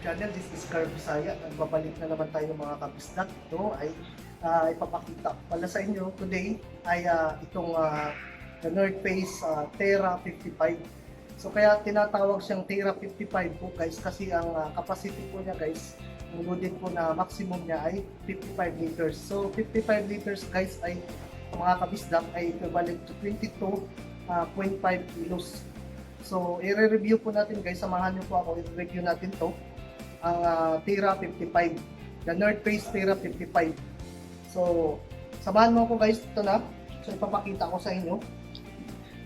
Channel. This is Carl Bisaya. Nagbabalik na naman tayo, mga kabisdak. Ito ay ipapakita ko pala sa inyo today ay itong the North Face Terra 55. So kaya tinatawag siyang Terra 55 po, guys, kasi ang capacity po niya, guys, ang loaded po na maximum niya ay 55 liters. So 55 liters, guys, ay mga kabisdak ay equivalent to 22.5 kilos. So, i-review po natin, guys. Samahan niyo po ako. I-review natin to. Ang Terra 55. The North Face Terra 55. So, samahan mo ako, guys. Ito na. So, ipapakita ko sa inyo.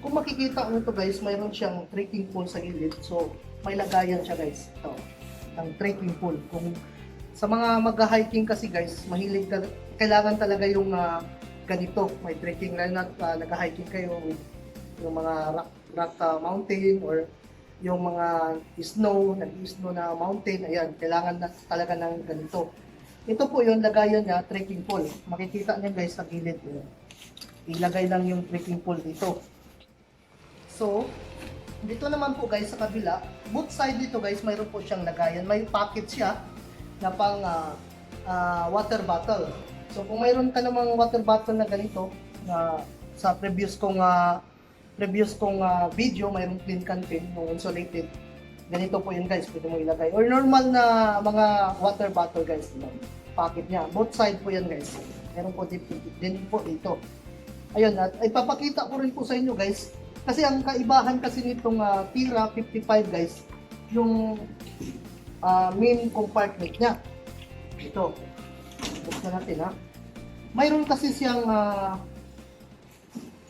Kung makikita mo ito, guys, mayroon siyang trekking pole sa gilid. So, may lagayan siya, guys. Ito. Ang trekking pole. Kung sa mga mag-hiking kasi, guys, mahilig ka, kailangan talaga yung ganito. May trekking, lalo na nag-hiking kayo with yung mga rock mountain or yung mga snow, nag-snow na mountain, ayan, kailangan na talaga ng ganito. Ito po yung lagayan niya, trekking pole. Makikita niyo, guys, sa gilid. Ayan. Ilagay lang yung trekking pole dito. So, dito naman po, guys, sa kabila, both side dito, guys, mayroon po siyang lagayan. May pocket siya na pang water bottle. So, kung mayroon ka namang water bottle na ganito, na sa previous kong video, mayroong clean canteen, yung insulated. Ganito po yun, guys, pwede mo ilagay. Or normal na mga water bottle, guys, yung pocket niya. Both side po yan, guys. Meron po din po dito. Ayun, at ipapakita ko rin po sa inyo, guys. Kasi ang kaibahan kasi nitong Terra 55, guys, yung main compartment niya. Ito. Buksan natin ha. Mayroon kasi siyang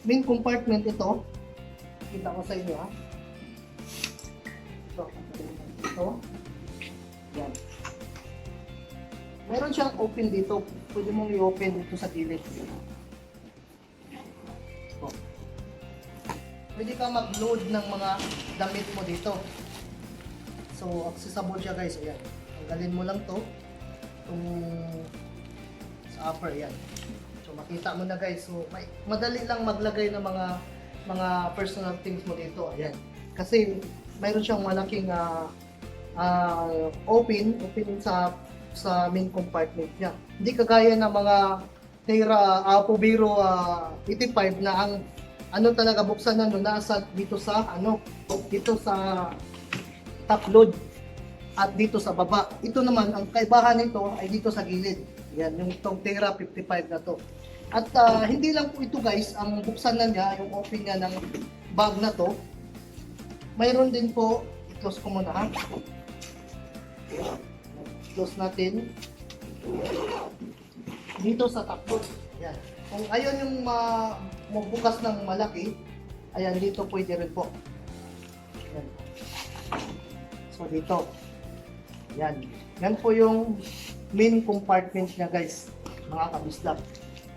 main compartment ito. Kita ko sa inyo ha. Ito. Ito. Yan. Meron siyang open dito. Pwede mong i-open dito sa gilid. Ito. Pwede ka mag-load ng mga damit mo dito. So, accessible siya, guys. Ayan. Tanggalin mo lang to. Itong sa upper, yan. So, makita mo na, guys. So, madali lang maglagay ng mga personal things mo dito. Ayan. Kasi mayroon siyang malaking opening sa main compartment niya. Hindi kagaya ng mga Terra Apo Vero 85 na ang ano talaga buksan na no, nasa dito sa ano dito sa top load at dito sa baba. Ito naman, ang kaibahan nito ay dito sa gilid. Yan, yung tong Terra 55 na to. At hindi lang po ito, guys, ang buksan na niya, yung open niya ng bag na to. Mayroon din po, i-close ko muna ha. Close natin. Dito sa top load. Yan. Kung ayaw yung magbukas ng malaki, ayan, dito pwede rin po. Yan. So dito. Yan. Yan po yung main compartment niya, guys, mga kabislap.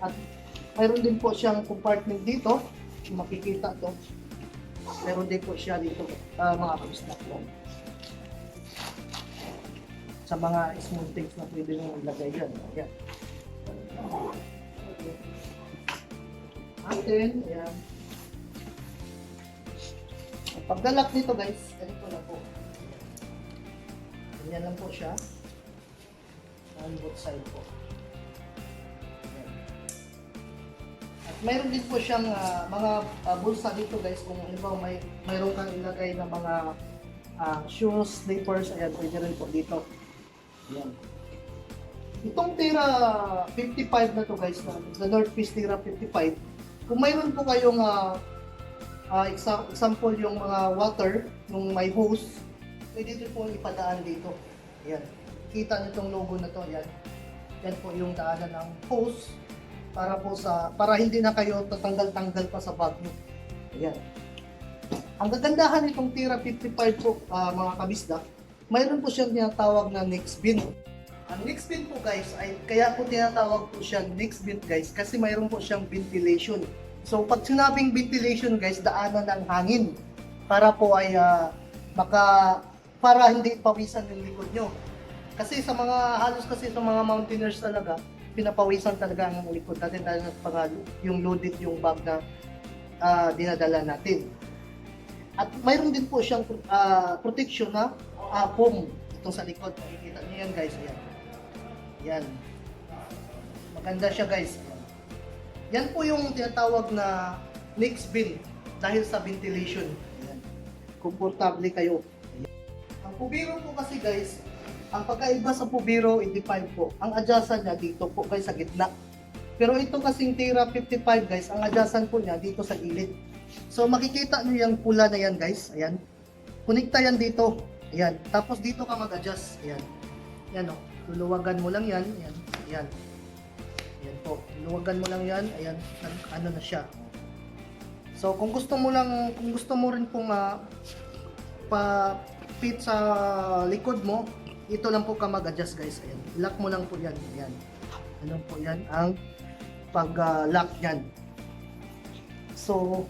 At mayroon din po siyang compartment dito. Kung makikita to. Meron din po siya dito, mga kabislap. Yan. Sa mga small things na pwede nyo ilagay yan. Yan. Atin, ayan. Ang paglalak nito, guys, ganito lang po. Ganyan lang po siya. On both side po. Ayan. At mayroon din po siyang mga bulsa dito, guys, kung halimbawa mayroon kang ilagay na mga shoes, slippers, ayan, pwede rin po dito. Ayan. Itong Terra 55 na to, guys, na, the North Face Terra 55, kung mayroon po kayong example yung mga water, yung may hose, pwede din po ipadaan dito. Ayan. Kita niyo tong logo na to, ayan. Yan po yung daanan ng hose para hindi na kayo tatanggal-tanggal pa sa bag niyo. Ayan. Ang kagandahan nitong Terra 55 po, mga kabisda, mayroon po siyang tinatawag na next bin. Ang next bin po, guys, ay kaya po tinatawag po siya next bin, guys, kasi mayroon po siyang ventilation. So pag sinabing ventilation, guys, daanan ng hangin para po ay maka para hindi pawisan yung likod nyo. Kasi sa mga halos kasi sa mga mountaineers talaga, pinapawisan talaga ang likod natin dahil pag yung loaded yung bag na dinadala natin. At mayroon din po siyang protection na foam. Ito. Itong sa likod, makikita niyo yan, guys. Ayan. Ayan. Maganda siya, guys. Ayan. Yan po yung tinatawag na next bin dahil sa ventilation. Ayan. Komportable kayo. Ayan. Ang Pubiro po kasi, guys, ang pagkaiba sa Pubiro 85 po, ang adjustan niya dito po, guys, sa gitna. Pero ito kasing Tera 55, guys, ang adjustan po niya dito sa gilid. So makikita niyo yung pula na yan, guys. Ayan. Konekta yan dito. Ayan. Tapos dito ka mag-adjust. Ayan. Ayan o. Luluwagan mo lang yan. Ayan. Ayan. Ayan po. Luluwagan mo lang yan. Ayan. Ano na siya. So kung gusto mo rin pong pa fit sa likod mo, ito lang po ka mag-adjust, guys. Ayan. Lock mo lang po yan. Ayan. Ano po yan ang pag-lock yan. So,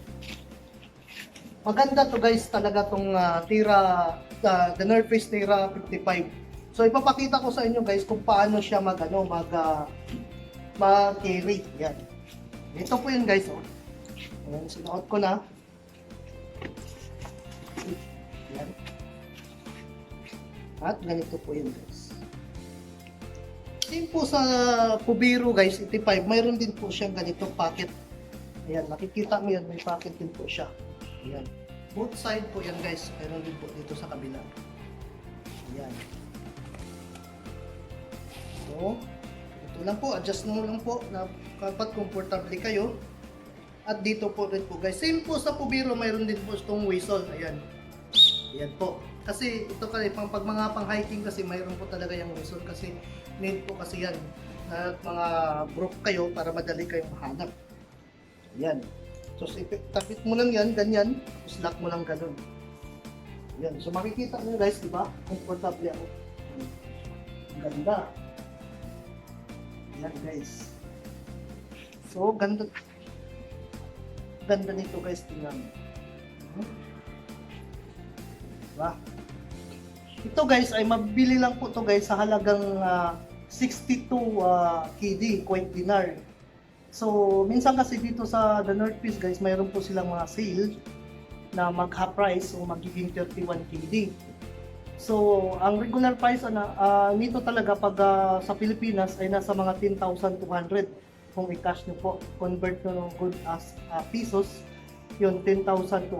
maganda to, guys, talaga tong Tira, the North Face Tira 55. So ipapakita ko sa inyo, guys, kung paano siya mag ano mag mag-carry. Yan. Ito po yun, guys, oh. Ayan, sinuot ko na. Yan. At ganito po yun, guys. Same po sa Pubiro, guys, 85, mayroon din po siyang ganito pocket. Ayan, makikita mo yan, may pocket din po siya. Ayan. Both side po yan, guys. Meron din po dito sa kabila. Ayan. So, ito lang po. Adjust mo lang po na dapat komportable kayo. At dito po rin po, guys. Same po sa Pubiro, mayroon din po itong whistle. Ayan. Ayan po. Kasi ito kasi, pag mga pang hiking kasi, mayroon po talaga yung whistle kasi need po kasi yan. At mga broke kayo para madali kayong mahanap. Ayan. So, tapit mo lang yan, ganyan. Tapos lock mo lang ganun. Ayan. So, makikita nyo, guys, di ba? Comfortable ako. Ang ganda. Ayan, guys. So, ganda. Ganda nito, guys. Tingnan. Diba? Ito, guys, ay mabili lang po to, guys, sa halagang 62 KD, Kuwait dinar. So, minsan kasi dito sa The North Face, guys, mayroon po silang mga sale na mag half price o magiging 31 KD. So, ang regular price ana nito talaga pag sa Pilipinas ay nasa mga 10,200 kung i-cash nyo po, convert nyo ng good as pesos, yun 10,200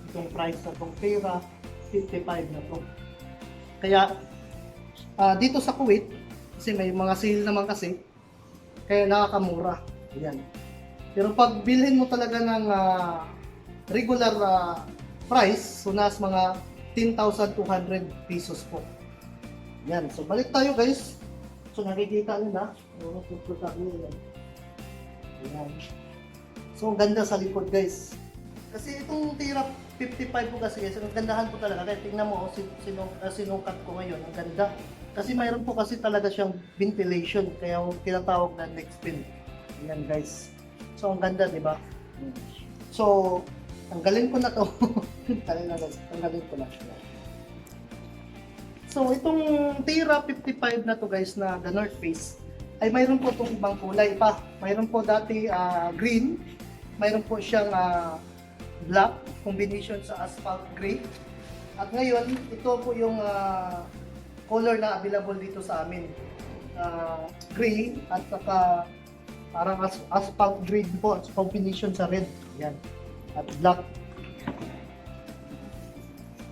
itong price na itong Tera 55 na to. Kaya dito sa Kuwait, kasi may mga sale naman kasi, kaya nakakamura. Ayan. Pero pag bilhin mo talaga ng regular price, so nasa mga 10,200 pesos po. Yan. So balik tayo, guys. So nakikita nyo na. Oh, komportable yan. Ayan. So ang ganda sa likod, guys. Kasi itong Tira 55 po kasi, guys, ang gandahan po talaga. Kaya tingnan mo, oh, sinukat ko ngayon. Ang ganda. Kasi mayroon po kasi talaga siyang ventilation. Kaya yung tinatawag na neck pin. Ayan, guys. So ang ganda, di ba? So, tanggalin ko na to. Tanggalin na, guys. Tanggalin ko na. So, itong Tira 55 na to, guys, na The North Face, ay mayroon po itong ibang kulay pa. Mayroon po dati green, mayroon po siyang black combination sa asphalt gray. At ngayon, ito po yung color na available dito sa amin. Gray at saka parang asphalt gray po at combination sa red. Yan. At black.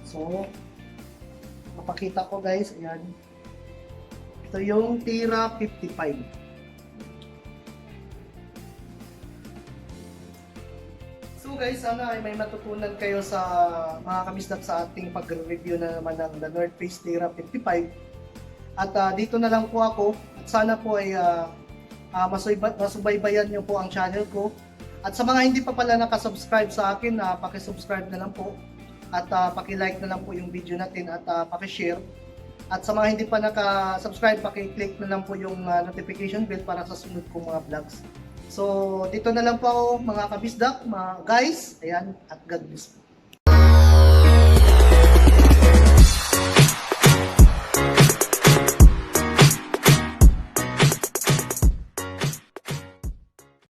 So, mapakita ko, guys, ayan. Ito yung Tira 55. So guys, sana ay may matutunan kayo sa mga kabisdak sa ating pag-review na naman ng The North Face Tira 55. At dito na lang po ako at sana po ay masubaybayan niyo po ang channel ko. At sa mga hindi pa pala nakasubscribe sa akin, paki-subscribe na lang po at paki-like na lang po yung video natin at paki-share. At sa mga hindi pa naka-subscribe, paki-click na lang po yung notification bell para sa sunod kong mga vlogs. So, dito na lang po ako, mga kabisdak, mga guys. Ayan, at God bless po.